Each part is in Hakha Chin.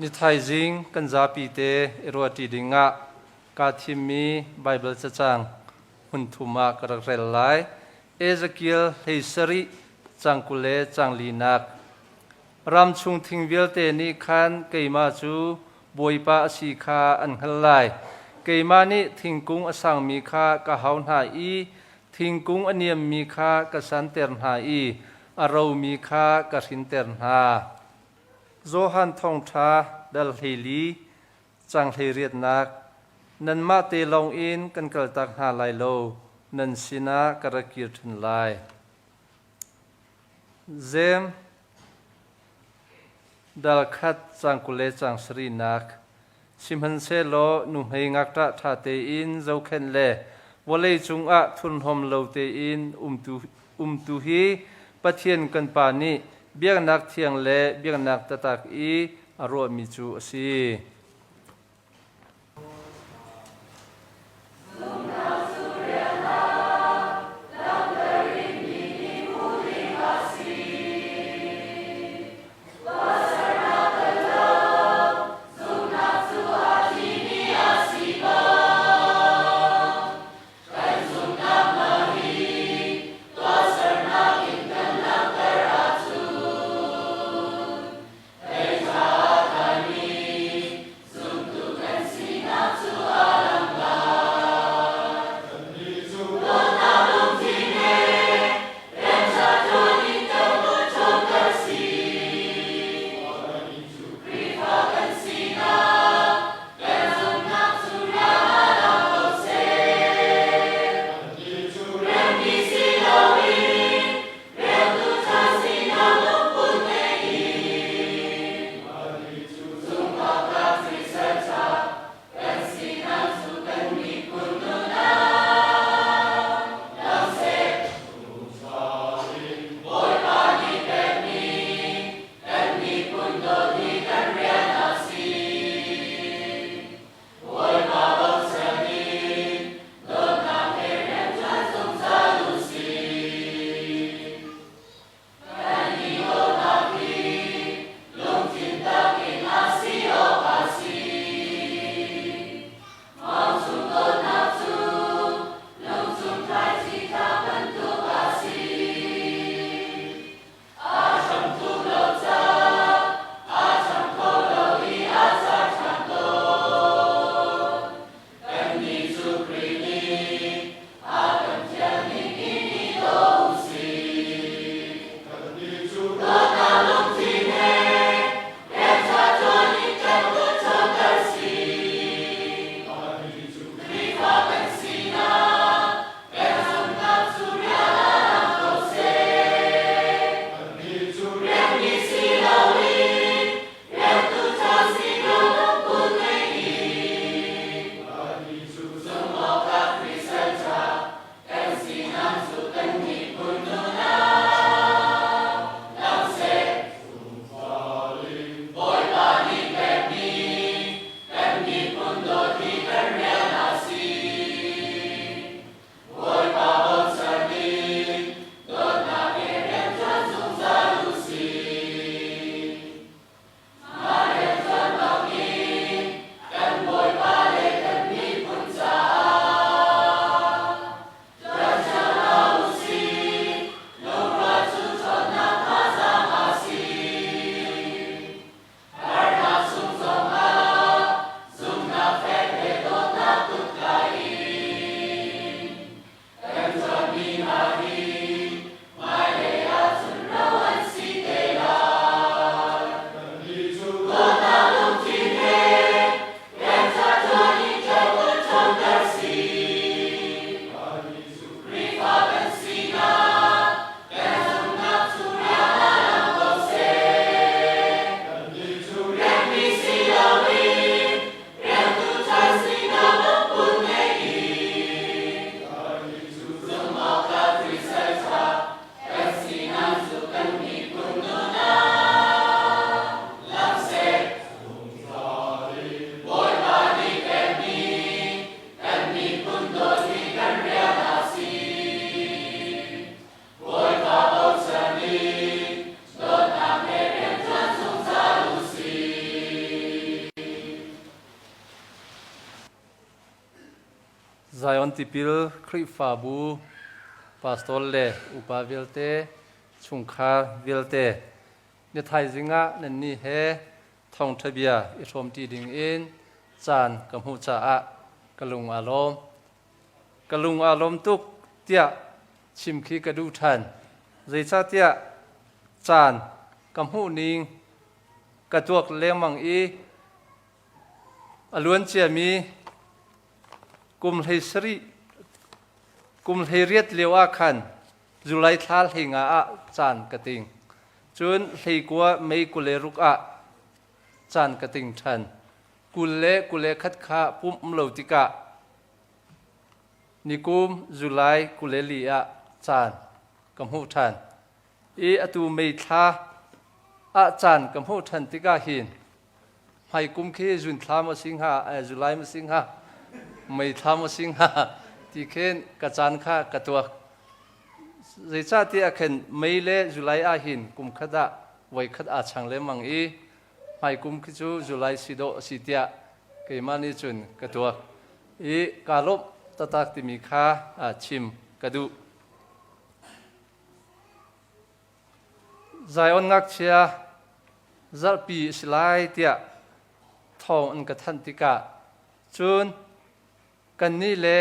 Ni thaizing kan zapi te i ruahṭi dingah kaa thimmi Baibal cacang hmun thum ah ka rak rel lai. Ezekiel 17 cang 20 le cang linak. Ram chung thing vialte nih khan keimah cu Bawipa a si kha an hngalh lai. Keimah nih thingkung a sangmi kha ka hau hna i thingkung a niammi kha ka santer hna i a romi kha ka hrinter hna. Johan Thawngṭha dal 14 cang 18nak nanmah te lawng in kan kaltak hna lai lo, nan sinah ka ra kir ṭhan lai. Jeim dal khat cang 20 le cang sarihnak Sihmanhsehlaw nuhmei ngakṭah ṭha tein zohkhenh le vawlei cungah thurhnawm lo tein umtu hi Pathian kan Pa nih biaknak thiang le biaknak taktak i a ruahmi cu a si. Zion Tipil Khrihfabu pastor le upa vialte, chungkhar vialte, ni thaizing ah nannih he thawngṭha bia i hrawmṭi ding in caan ka hmuh caah ka lung aa lawm. Ka lung aa lawm tuk tiah chim khi ka duh ṭhan. Zeicahtiah caan ka hmuh ning ka tuak lengmang i A luanciami kum 17 kum 18 lio ah khan July thla 15 ah caan ka ting. Cun 19 May 26 ah caan ka ting ṭhan. 20 le 21 kha pumh um lo tikah nikum July 24 ah caan ka hmuh ṭhan. I atu May thla ah caan ka hmuh ṭhan tikah hin Hmaikum khi zun thla maw si hnga, July maw si hnga, May thla maw si hnga ti khin ka caan kha ka tuak. Zeicahtiah khin May le July ah hin kum khat ah voi khat aa chang lengmang i hmaikum khi cu July si dawh a si tiah keimah nih cun ka tuak. I kaa lawmh taktak timi kha chim ka duh. Zion ngakchia zarhpi a si lai tiah thawng an ka thanh tikah cun kannih le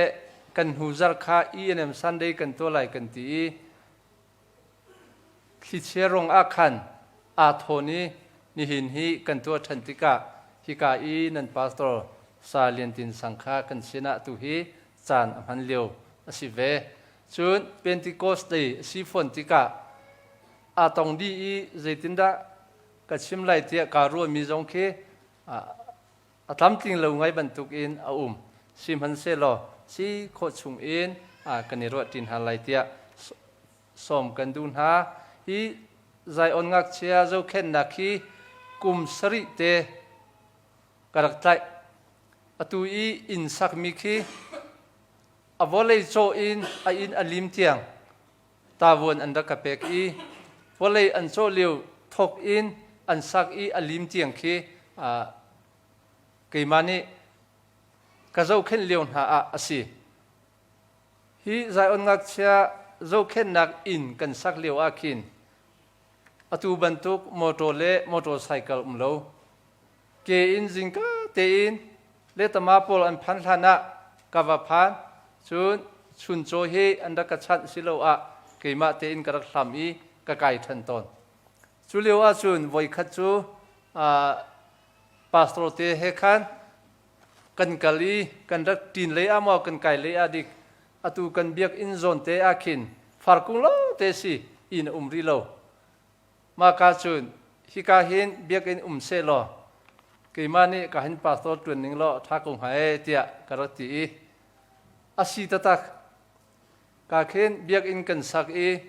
kan hnu zarh kha E&M Sunday kan tuah lai kan ti i thlichia ruang ah khan aa thawn i nihin hi kan tuah ṭhan tikah hika i nan pastor Sa Lian Tin Sang kha kan sinah tu hi caan a hman lio a si ve. Cun Pentecost Day a si fawn tikah aa tong dih i zeitindah ka chim lai tiah kaa ruahmi zong khi a tlamtling lo ngai bantukin a um. Sihmanhsehlaw si khawh chung in kan i ruahṭi hna lai tiah sawm kan duh hna. Hi Zion ngakchia zohkhenhnak hi kum sarih te ka rak tlaih. Atu i inn sakmi khi A vawlei caw in a inn a lim tiang tavuan an rak ka pek i vawlei an cawh lio thawk in an sak i a lim tiang khi keimah nih ka zohkhenh lio hna ah a si. Hi Zion ngakchia zohkhenhnak inn kan sak lio ah khin atu bantuk motor le motorcycle um lo. Ke in zingka tein letama pawl an phan hlan ah ka va phan. Cun chuncaw hi an rak ka chanh siloah keimah tein ka rak hlam i ka kai ṭhan tawn. Cu lio ahcun voikhat cu pastor te he khan kan kal i kan rak ṭin lei ah maw kan kai lei ah dik atu kan biakinn zawn te ah khin farkung lawngte si inn a um rih lo. Mahka cun hika hin biakinn um sehlaw keimah nih ka hin pastor ṭuan ning law ṭha ko hnga ee tiah ka rak ti i a si taktak. Ka khin biakinn kan sak i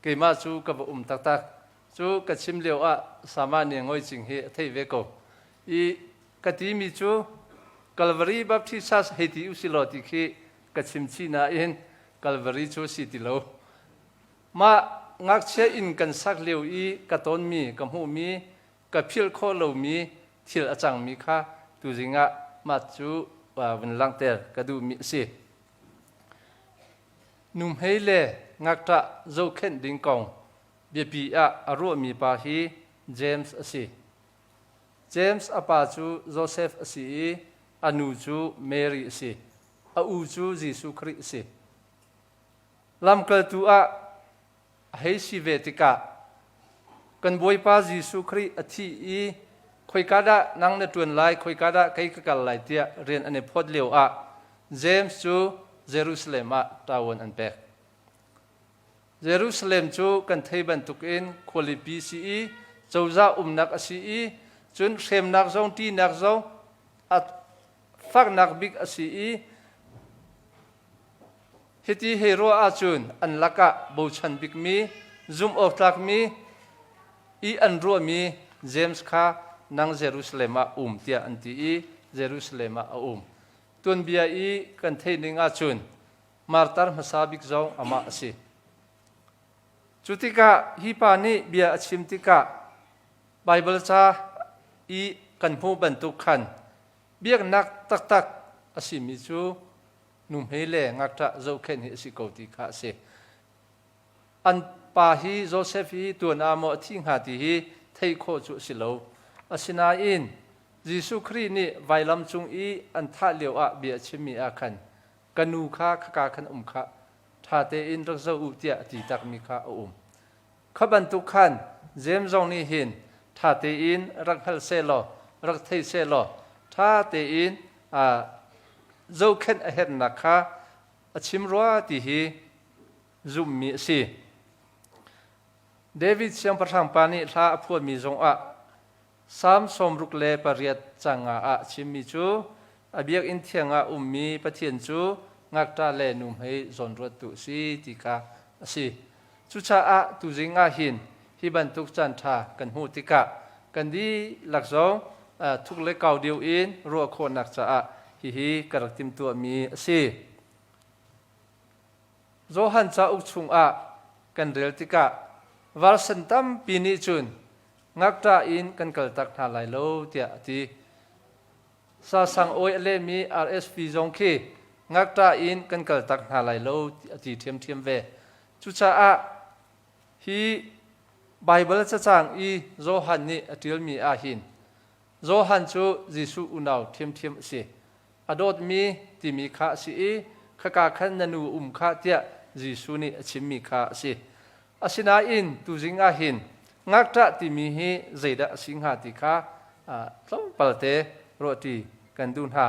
keimah cu ka va um taktak. Cu ka chim lio ah Sama nih Ngoi Cing hi a theih ve ko. I ka timi cu Calvary Baptist Church hei ti usilaw ti khi ka chim chih nain Calvary cu si ti lo. Mah ngakchia inn kan sak lio i ka tonmi, ka hmuhmi, ka philh khawh lomi thil a cangmi kha tuzing ah mah cu vun langhter ka duhmi a si. Nuhmei le ngakṭah zohkhenh ding kong biapi ah a ruahmi pa hi James a si. James a pa cu Josef a si i a nu cu Mary a si. A u cu Jesuh Khrih a si. Lamkaltu ah a hei si ve tikah kan Bawipa Jesuh Khrih a thih i khoika dah nang na ṭuan lai, khoika dah kei ka kal lai tiah rian an i phawt lio ah James cu Jerusalem ah ṭavuan an pek. Jerusalem cu kan thei bantukin khualipi si i cozah umnak a si i cun hremnak zong ṭihnak zong a faknak bik a si i Hiti hei ruah ahcun an lakah bochan bikmi, zumhawktlakmi i an ruahmi James kha nang Jerusalem ah um tiah an ti i Jerusalem ah a um. Tuanbia i kan theih ning ahcun martar hmasa bik zong amah a si. Cu tikah hi pa nih bia a chim tikah Baibal ca i kan hmuh bantuk khan biaknak taktak a simi cu. Nuhmei le ngakṭah zohkhenh hi a si ko ti kha a si. An pa hi Josef hi tuan ah maw a thi hnga ti hi theih khawh cu a si lo. Asinain Jesuh Khrih nih vailam cung i an thah lio ah bia a chimmi ah khan ka nu kha khaka khan um khah ṭha tein rak zoh u tiah a ti takmi kha a um. Kha bantuk khan Jeim zong nih hin ṭha tein rak hngal sehlaw, rak thei sehlaw, ṭha tein zohkhenh a herhnak kha a chim rua ti hi zumhmi a si. David siangpahrang pa nih hla a phuahmi zongah Salm 68 cang nga ah a chimmi cu a biakinn thiang ah ummi Pathian cu ngakṭah le nuhmei zawnruattu a si ti kha a si. Cucaah tuzing ah hin hi bantuk caanṭha kan hmuh tikah kan dihlak zong thuk le kau deuh in ruah khawhnak caah hihi ka rak timhtuahmi a si. Johan cauk chungah kan rel tikah version tampi nih cun ngakṭah in kan kaltak hna lai lo tiah a ti. Sasang awi a lehmi RSV zong khi ngakṭah in kan kaltak hna lai lo a ti ṭhiamṭhiam ve. Cucaah hi Baibal cacang i Johan nih a ṭialmi ah hin Johan cu Jesuh unau ṭhiamṭhiam a si. A dawtmi timi kha a si i khaka khan na nu um kha tiah Jesuh nih a chimmi kha a si. Asinain tuzing ah hin ngakṭah timi hi zeidah a si hnga ti kha tlawmpal te ruahṭi kan duh hna.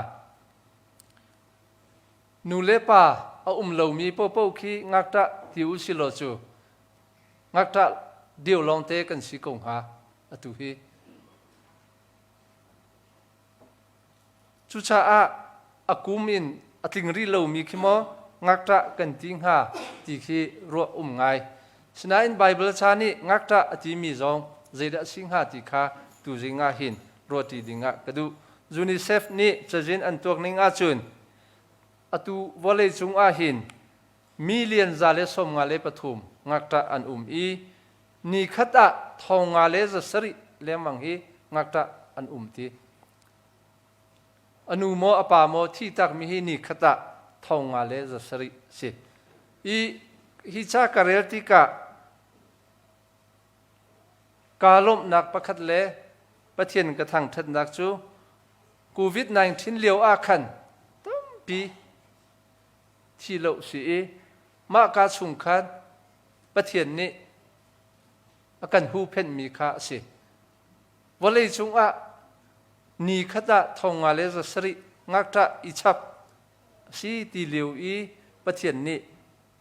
Nu le pa a um lomi paohpaoh khi ngakṭah ti u si law cu ngakṭah deu lawngte kan si ko hnga atu hi. Cucaah a kum in a tling rih lomi khi maw ngakṭah kan ti hnga ti khi ruah um ngai. Sinain Baibal ca nih ngakṭah a timi zong zeidah a si hnga ti kha tuzing ah hin ruahṭi ding ah ka duh. UNICEF nih cazin an tuak ning ahcun atu vawleicung ah hin million 153 ngakṭah an um i ni khat ah 5700 lengmang hi ngakṭah an um ti. A nu maw a pa maw thi takmi hi ni khat ah 5700 si. I hi ca ka rel tikah kaa lawmhnak pakhat le Pathian ka thangṭhatnak cu COVID-19 lio ah khan tampi thi lo si i mah ka chung khan Pathian nih a kan huhphenhmi kha a si. Vawlei cungah ni khat ah 5700 ngakṭah i chap a si ti lio i Pathian nih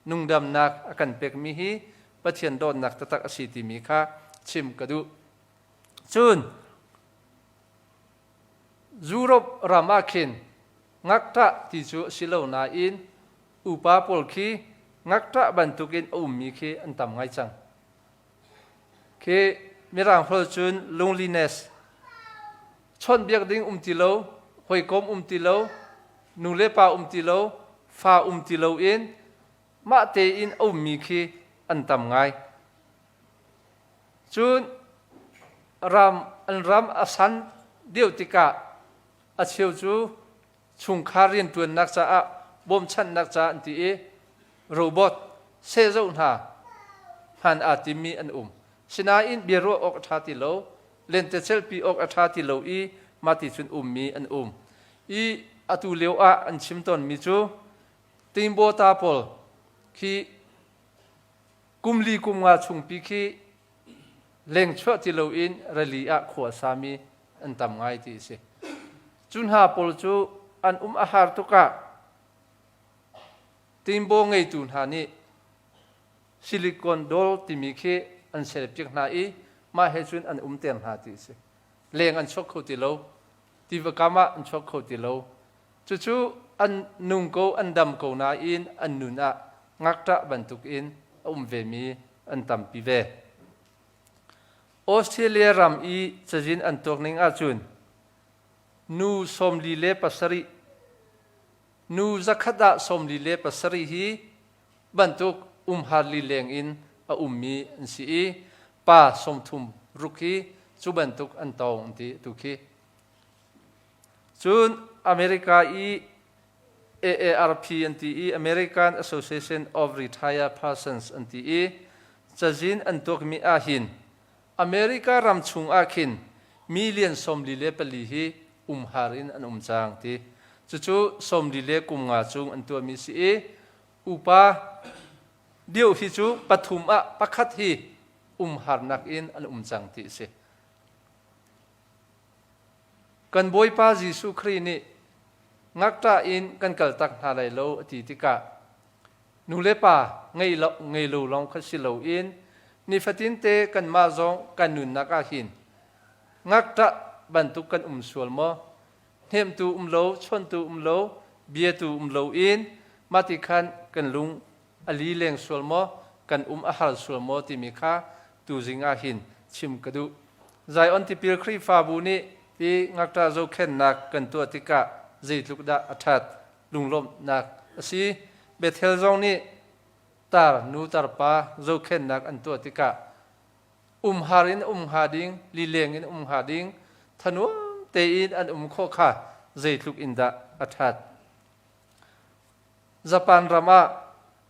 nungdamnak a kan pekmi hi Pathian dawtnak taktak a si timi kha chim ka duh. Cun Europe ram ah khin ngakṭah ti cu a si lo nain upa pawl khi ngakṭah bantukin a ummi khi an tam ngai cang. Khi Mirang holh cun loneliness chawnhbiak ding um ti lo, hawikom um ti lo, nu le pa um ti lo, fa um ti lo in mah tein a ummi khi an tam ngai. Cun ram an ram a san deuh tikah a cheu cu chungkhar rianṭuannak caah bawmchanhnak caah an ti i robot sehzoh hna hman aa timmi an um. Sinain biaruah awk a ṭha ti lo, lentecelhpi awk a ṭha ti lo i mahti cun ummi an um. I atu lio ah an chim tawnmi cu tingbawta pawl khi kum li kum nga chungpi khi lengchuah ti loin rali ah khua a sami an tam ngai ti a si. Cu hna pawl cu an um a har tuk ah tinbaw ngeitu hna nih silicon doll timi khi an serpiak hna i mah he cun an um ter hna ti a si. Leng an chuak kho ti lo, tiva kam ah an chuak kho ti lo. Cucu an nung ko, an dam ko nain an nun ah ngakṭah bantukin a um vemi an tampi ve. Australia ram i cazin an tuak ning ahcun nu 47 nu zakhat ah 47 hi bantuk umhar lileng in a ummi an si i pa 30 ruk hi cu bantuk an tong an ti tu khi. Cun America i AARP an ti i American Association of Retired Persons an ti i cazin an tuakmi ahhin America ram chung ah khin million 44 hi umhar in an um cang ti. Cucu 40 le kum nga chung an tuahmi si i upa deuh hi cu pathum ah pakhat hi umharnak in an um cang ti a si. Kan Bawipa Jesuh Khrih nih ngakṭah in kan kaltak hna lai lo a ti tikah nu le pa ngei lo, ngei lo lawng kha si loin nifatinte kanmah zong kan nunnak ah hin ngakṭah bantuk kan um sual maw? Hnemtu um lo, chawntu um lo, biatu um loin mah ti khan kan lung a li leng sual maw, kan um a har sual maw timi kha tuzing ah hin chim ka duh. Zion Tipil Khrihfabu nih hi ngakṭah zohkhenhnak kan tuah tikah zeitluk dah a ṭhat lunglawmhnak a si. Bethel zong nih tar nu tarpa zohkhenhnak an tuah tikah umhar in um hnga ding, lileng in um hnga ding, thanuam tein an um khawh kha zeitluk in dah a ṭhat. Japan ram ah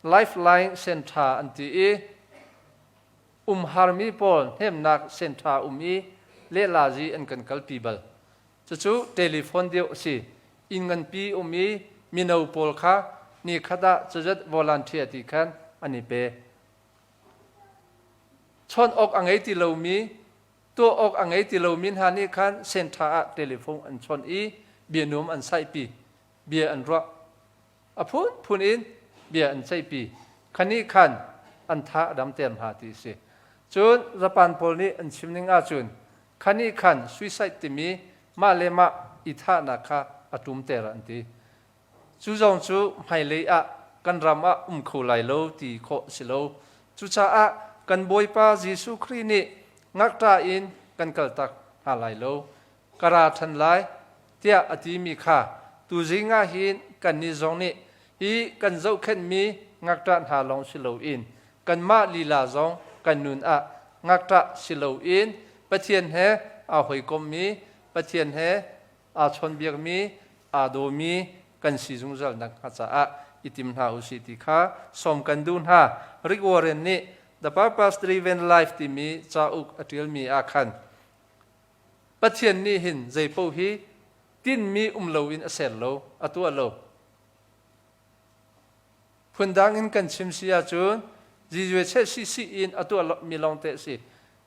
Lifeline Center an ti i umharmi pawl hnemnak center um i lehlazi an kan kalpi bal. Cucu telephone deuh a si. Inn nganpi um i mino pawl kha nikhat ah cazet volunteer ti khan an i pe. Chawnh awk a ngei ti lomi, tuah awk a ngei ti lomi hna nih khan center ah telephone an chawnh i bianuam an saihpi, bia an ruah. A phunphun in bia an ceihpi. Khanih khan an tha a damter hna ti a si. Cun Japan pawl nih an chim ning ahcun khanih khan suicide timi mah le mah i thahnak kha a ṭumter an ti. Cu zong cu hmailei ah kan ram ah um kho lai lo ti khawh a si lo. Cucaah kan Bawipa Jesuh Khrih nih ngakṭah in kan kaltak hna lai lo. Ka ra ṭhan lai tiah a timi kha tuzing ah hin kannih zong nih hi kan zohkhenhmi ngakṭah hna lawng si loin kanmah lila zong kan nun ah ngakṭah si loin Pathian he aa hawikommi, Pathian he aa chawnbiakmi, aa dawmi kan si zungzal nakhnga caah i tim hna u sih ti kha sawm kan duh hna. Rick Warren nih The Purpose Driven Life timi cauk a ṭialmi ah khan Pathian nih hin zeipaoh hi tinhmi um loin a ser lo, a tuah lo. Phundang in kan chim si ahcun Jesuh cheh sisi in a tuah mi lawngte a si.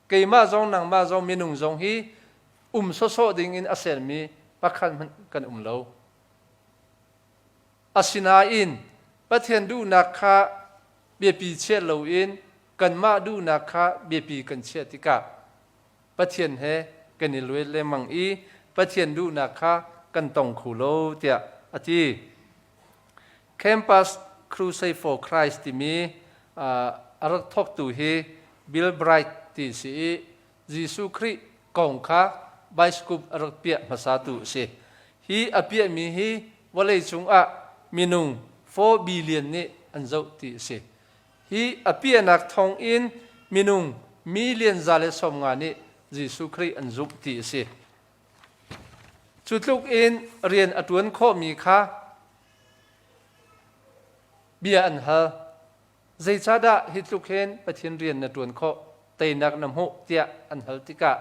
Keimah zong nangmah zong minung zong hi um sawsawh ding in a sermi pakhat hmanh kan um lo. Asinain Pathian duhnak kha biapi chiah loin kanmah duhnak kha biapi kan chiah tikah Pathian he kan i luai lengmang i Pathian duhnak kha kan tong kho lo tiah a ti. Campus Crusade for Christ timi a rak thawktu hi Bill Bright ti si i Jesuh Khrih kong kha bioscope a rak piah hmasatu a si. Hi a piahmi hi vawleicung ah minung 4 billion nih an zoh ti a si. Hi a piahnak thawngin minung million 150 nih Jesuh Khrih an zumh ti a si. Cu tluk in rian a ṭuan khawhmi kha bia an hal. Zeicahdah hi tluk hin Pathian rian na ṭuan khawh, teinak na hmuh tiah an hal tikah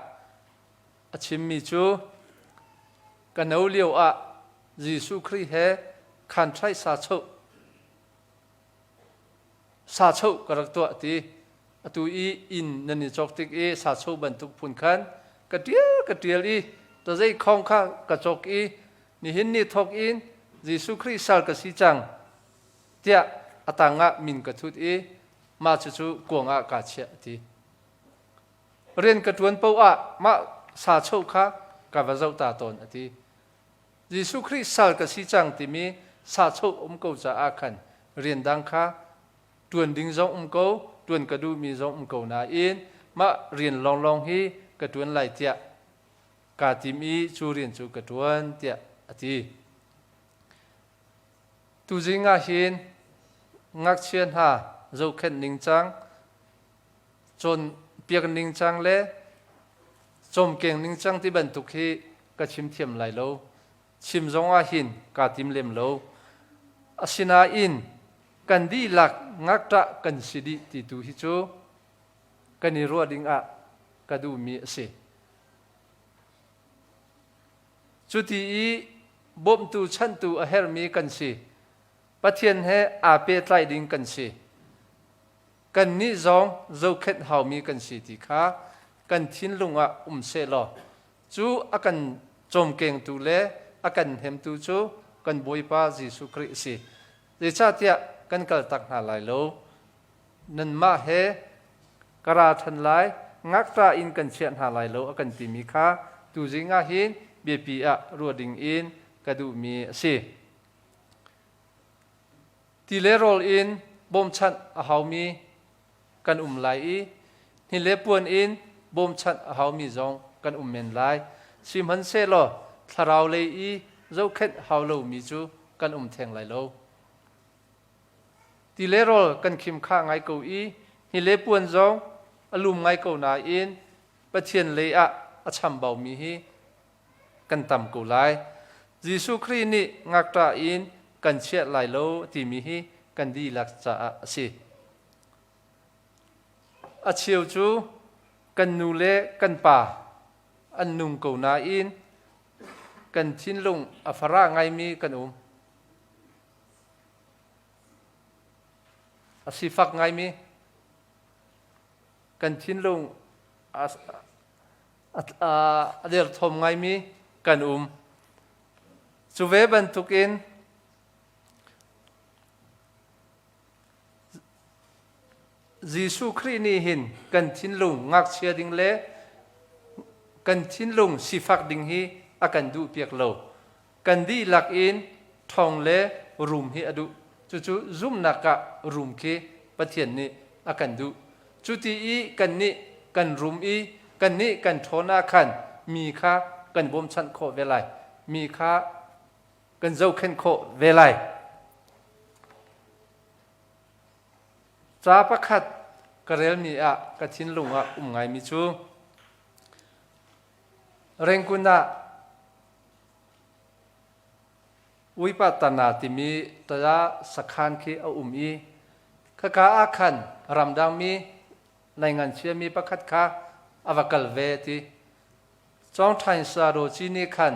a chimmi cu ka no lio ah Jesuh Khrih he khanṭhai sa choh Sachoh ka rak tuah ti. Atu i inn nan i cawk tik i sachoh bantuk phun khan ka ṭial ka ṭial i tazei khong kha ka cawk i nihin ni thawk in Jesuh Khrih sal ka si cang tiah a tang ah min ka thut i mah cucu kuang ah kaa chiah a ti. Rian ka ṭuan paoh ah mah sachoh kha ka va zoh ta tawn a ti. Jesuh Khrih sal ka si cang timi sachoh um ko caah khan rian dang kha ṭuan ding zong um ko, ṭuan ka duhmi zong um ko nain mah rian lawnglawng hi ka ṭuan lai tiah kaa tim i cu rian cu ka ṭuan tiah a ti. Tuzing ah hin ngakchia hna zohkhenh ningcang, cawnpiak ningcang le cawmkeng ningcang ti bantuk hi ka chim thiam lai lo. Chim zong ah hin kaa tim lem lo. Asinain kan dihlak ngakṭah kan si dih ti tu hi cu kan i ruah dingah ka duhmi a si. Cuti i bawmtu chanhtu a herhmi kan si. Pathian he aa pehtlai ding kan si. Kannih zong zohkhenh haumi kan si ti kha kan thinlung ah um sehlaw cu a kan cawmkengtu le a kan hnemtu cu kan Bawipa Jesuh Khrih a si. Zeicahtiah kan kaltak hna lai lo. Nanmah he ka ra ṭhan lai, ngakṭah in kan chiah hna lai lo a kan timi kha tuzing ah hin biapi ah ruah ding in ka duhmi a si. Ti le rawl in bawmchanh a haumi kan um lai i hni le puan in bawmchanh a haumi zong kan um men lai. Sihmanhsehlaw thlarau lei i zohkhenh hau lomi cu kan um theng lai lo. Ti le rawl kan khim kha ngai ko i hni le puan zong a lum ngai ko nain Pathian lei ah a chambaumi hi kan tam ko lai. Jesuh Khrih nih ngakṭah in kan chiah lai lo timi hi kan dihlak caah a si. A cheu cu kan nu le kan pa an nung ko nain kan thinlung a farah ngaimi kan um. A sifak ngaimi kan thinlung a derthawm ngaimi kan um. Cu ve bantukin Jesuh Khrih nih hin kan thinlung ngakchia ding le kan thinlung sifak ding hi a kan duhpiak lo. Kan dihlak in ṭhawng le rum hi a duh. Cucu zumhnak ah rum khi Pathian nih a kan duh. Cuti i kannih kan rum i kannih kan ṭhawn ah khan mi kha kan bawmchanh khawh ve lai. Mi kha kan zohkhenh khawh ve lai. Ca pakhat ka relmi ah ka thinlung ah um ngaimi cu Rengkun ah Uipatana timi taya sakhan khi a um i khaka ah khan ramdangmi naingan chiami pakhat kha a va kal ve ti. Cawngṭhain Saro ci nih khan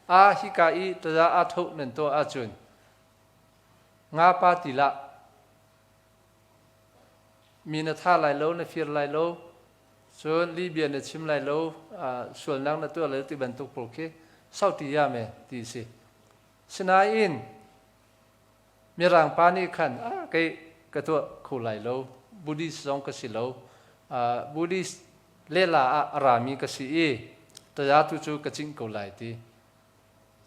a hika i taya aa thoh nan tuah ahcun Ngapa ti lah. Mi na tha lai lo, na fir lai lo, cun lihbia na chim lai lo, sualnak na tuah lai lo ti bantuk pawl khi sauti ya me ti si. Sinain Mirang pa nih khan ah kei ka tuah kho lai lo, Buddhist zong ka si lo, Buddhist lela ah a rami ka si i taya tu cu ka cingh ko lai ti.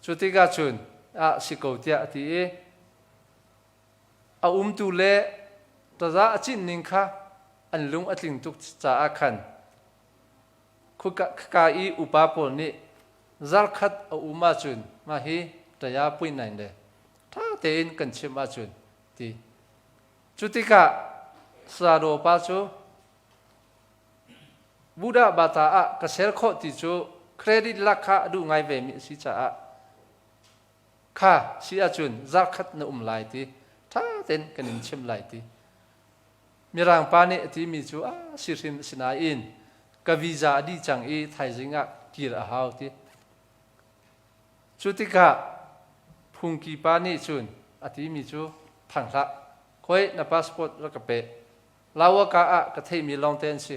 Cu tikah cun ah si ko tiah a ti i a umtu le taza a cinh ning kha an lung a tling tuk caah khan khaka i upa pawl nih zarkhat a um ahcun mah hi taya pui nain le ṭha tein kan chimh ahcun ti. Cu tikah Sadaw pa cu Buddha bata ah ka ser khawh ti cu credit lak kha a duh ngai vemi a si caah kha si ahcun zarkhat na um lai ti ṭha tein kan in chimh lai ti. Mirang pa nih a timi cu a si hrim a si nain ka visa a dih cang i thaizing ah kir a hau ti. Cu tikah phungki pa nih cun a timi cu thang hlah khoi na passport rak ka pe Lawaka ah ka theihmi lawngte an si.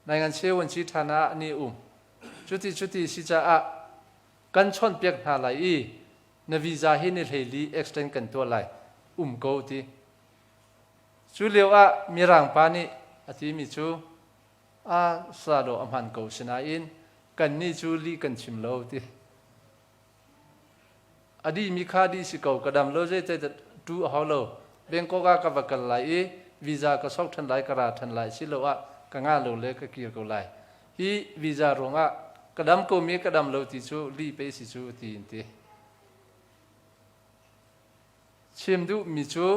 Naingan cheu an si ṭhan ah an i um. Cuti cuti si caah kan chawnhpiak hna lai i na visa hi ni hleili extend kan tuah lai um ko ti. Cu lio ah Mirang pa nih a timi cu a sa dawh a hman ko sinain kannih cu lih kan chim lo ti. A dihmi kha dih si ko, ka dam lo zeite tu a hau lo. Bangkok ah ka va kal lai i visa ka sok ṭhan lai, ka ra ṭhan lai siloah ka ngah lo le ka kir ko lai. Hi visa ruangah ka dam komi ka dam lo ti cu lih pei si cu ti in ti. Chim duhmi cu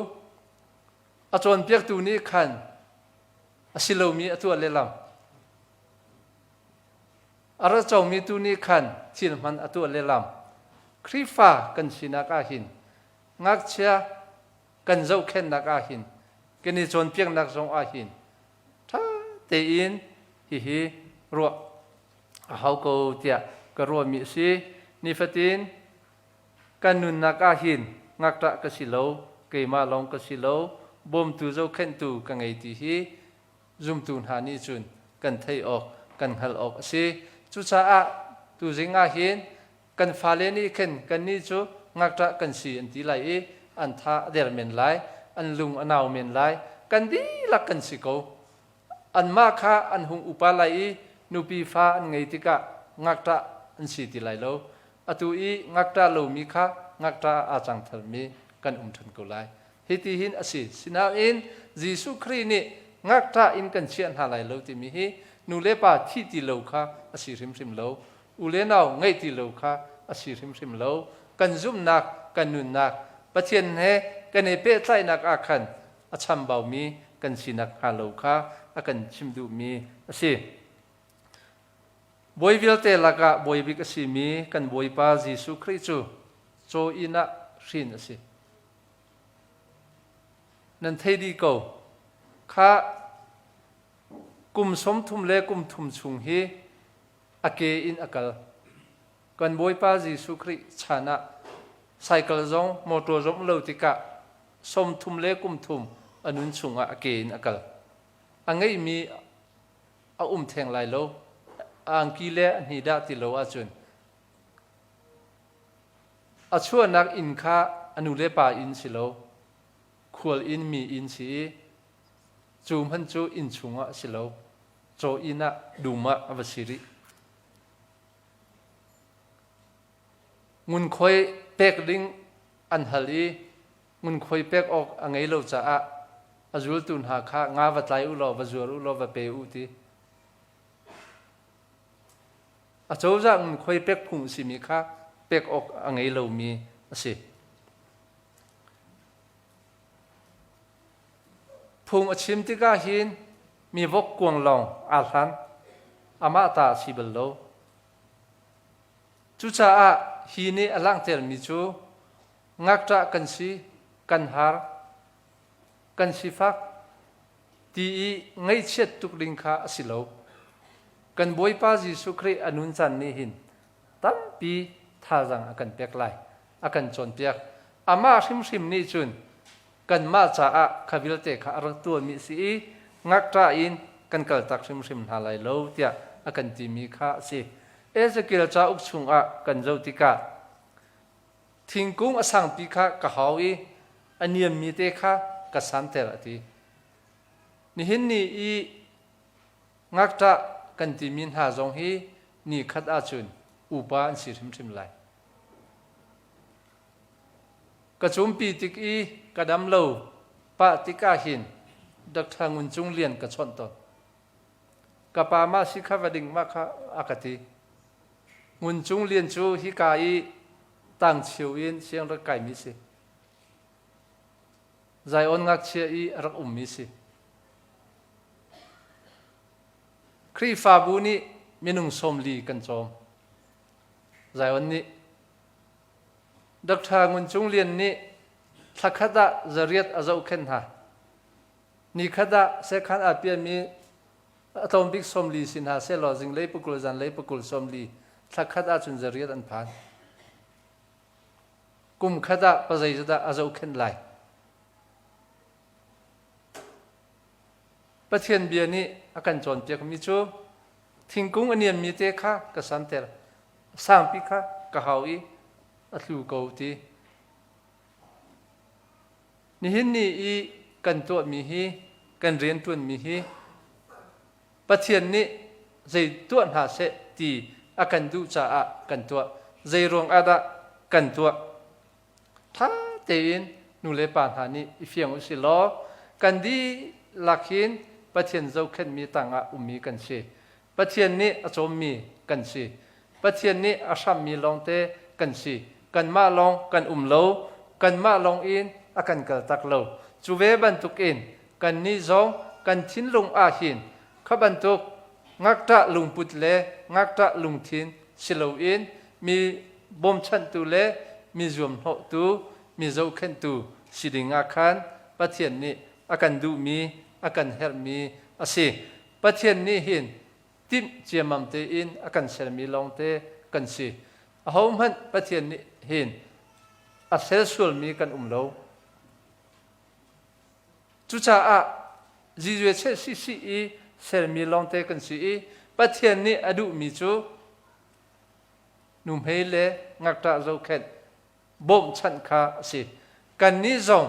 a cawnpiaktu nih khan a si lomi a tuah lehlam. A ra comi tu nih khan thil hman a tuah lehlam. Khrihfa kan sinak ah hin Ngakchia kan zohkhenhnak ah hin kan i cawnpiaknak zong ah hin ṭha tein hihi ruah a hau ko tiah ka ruahmi a si. Nifatin kan nunnak ah hin ngakṭah ka si lo, keimah lawng ka si lo, bawmtu zohkhenhtu ka ngei ti hi zumtu hna nih cun kan theih awk, kan hngalh awk a si. Cucaah tuzing ah hin kan fale nih khin kannih cu ngakṭah kan si an ti lai i an tha a der men lai, an lung a nau men lai, kan dihlak kan si ko. Anmah kha an hung upa lai i nupi fa an ngei tikah ngakṭah an si ti lai lo. Atu i ngakṭah lomi kha ngakṭah aa cang tharmi kan um ṭhan ko lai. Hiti hin a si. Sinain Jesuh Khrih nih ngakṭah in kan chiah hna lai lo timi hi nu le pa thih ti lo kha a si hrimhrim lo. U le nau ngeih ti lo kha a si hrimhrim lo. Kan zumhnak, kan nunnak, Pathian he kan i pehtlaihnak ah khan a chambaumi kan sinak hnga lo kha a kan chim duhmi a si. Bawi vialte lakah bawi bik a simi kan Bawipa Jesuh Khrih cu caw inn ah hrin a si. Nan thei dih ko. Kha kum 30 le kum thum chung hi a ke in a kal. Kan Bawipa Jesuh Khrih chan ah cycle zong motor zong lo tikah 30 le kum thum a nun chungah a ke in a kal. A ngeihmi a um theng lai lo. A angki le a hni dah ti lo ahcun A chuahnak inn kha a nu le pa inn si lo, khual inn mi inn si i cu hmanh cu inn chungah a si lo, caw inn ah dum ah a va si rih. Ngunkhuai pek ding an hal i ngunkhuai pek awk a ngei lo caah a zultu hna kha nga va tlai u law va zuar u law va pe u ti. Acozah ngunkhuai pek phung a simi kha pek awk a ngei lomi a si. Phung a chim tikah hin mi vok kuang lawng aa hlan. Amah ta a si bal lo. Cucaah hi nih a langhtermi cu ngakṭah kan si, kan har, kan sifak ti i ngaihchiat tuk ding kha a si lo. Kan Bawipa Jesuh Khrih a nun caan nih hin tampi thazaang a kan pek lai, a kan cawnpiak. Amah hrimhrim nih cun kanmah caah kha vialte kha a rak tuahmi a si i ngakṭah in kan kaltak hrimhrim hna lai lo tiah a kan timi kha a si. Ezekiel cauk chungah kan zoh tikah thingkung a sangpi kha ka hau i a niammi te kha ka santer a ti. Nihin ni i ngakṭah kan timi hna zong hi ni khat ahcun upa an si hrimhrim lai. Ka cumpi tik i ka dam lo pah tikah hin Dr. Ngun Cung Lian ka chawnh tawn. Ka pa mah si kha va ding mah kha a ka ti. Ngun Cung Lian cu hika i tangchio in siang rak kaimi si. Zion ngakchia i a rak ummi si. Khrihfabu nih minung 40 kan cawm. Zion nih Dr. Ngun Cung Lian nih thlakhat ah zariat a zohkhenh hna. Nikhat ah sekhan aa piami a tlawm bik 40 si hna sehlaw zinglei pakul zanlei pakul 40 thlakhat ahcun zariat an phan. Kum khat ah pazeizadah a zohkhenh lai. Pathian bia nih a kan cawnpiakmi cu thingkung a niammi te kha ka santer, sangpi kha ka hau i a tlu ko ti. Nihin ni i kan tuahmi hi, kan rianṭuanmi hi Pathian nih zei tuah hna seh ti a kan duh caah kan tuah. Zei ruang ah dah kan tuah? Ṭha tein nu le pa hna nih i fiang u si law kan dihlak hin Pathian zohkhenhmi tangah ummi kan si. Pathian nih a cawmmi kan si. Pathian nih a hrammi lawngte kan si. Kanmah lawng kan um lo. Kanmah lawng in a kan kaltak lo. Cu ve bantukin kannih zong kan thinlung ah hin kha bantuk ngakṭah lungput le ngakṭah lungthin si loin mi bawmchanhtu le mi zuamhnawhtu, mi zohkhenhtu si ding ah khan Pathian nih a kan duhmi, a kan herhmi a si. Pathian nih hin timh ciammam tein a kan sermi lawngte kan si. Ahohmanh Pathian nih hin a sel sualmi kan um lo. Cucaah Jesuh sisi i sermi lawngte kan si i Pathian nih a duhmi cu nuhmei le ngakṭah zohkhenh bawmhchanh kha a si. Kannih zong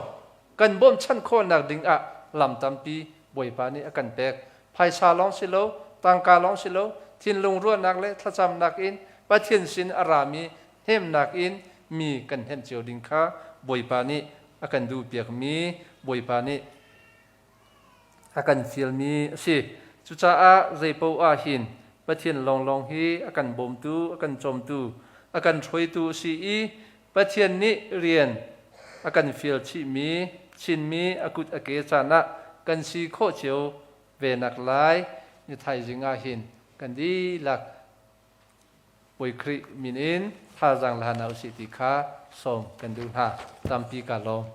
kan bawmhchanh khawhnak ding ah lam tampi Bawipa nih a kan pek. Phaisa lawng si lo, tangka lawng si lo, thinlung ruahnak le thlacamnak in Pathian sin a rami hnemnak in mi kan hnemh cio ding kha Bawipa nih a kan duhpiakmi Bawipa nih a kan fialmi a si. Cucaah zeipaoh ah hin Pathian lawnglawng hi a kan bawmtu, a kan cawmtu, a kan hruaitu a si i Pathian nih rian a kan fial chihmi Chinmi a kut a ke caan ah kan si khawh cio ve nak lai ni thaizing ah hin kan dihlak Bawi Khrih min in thazaang la hna usih ti kha sawm kan duh hna. Tampi ka lawm.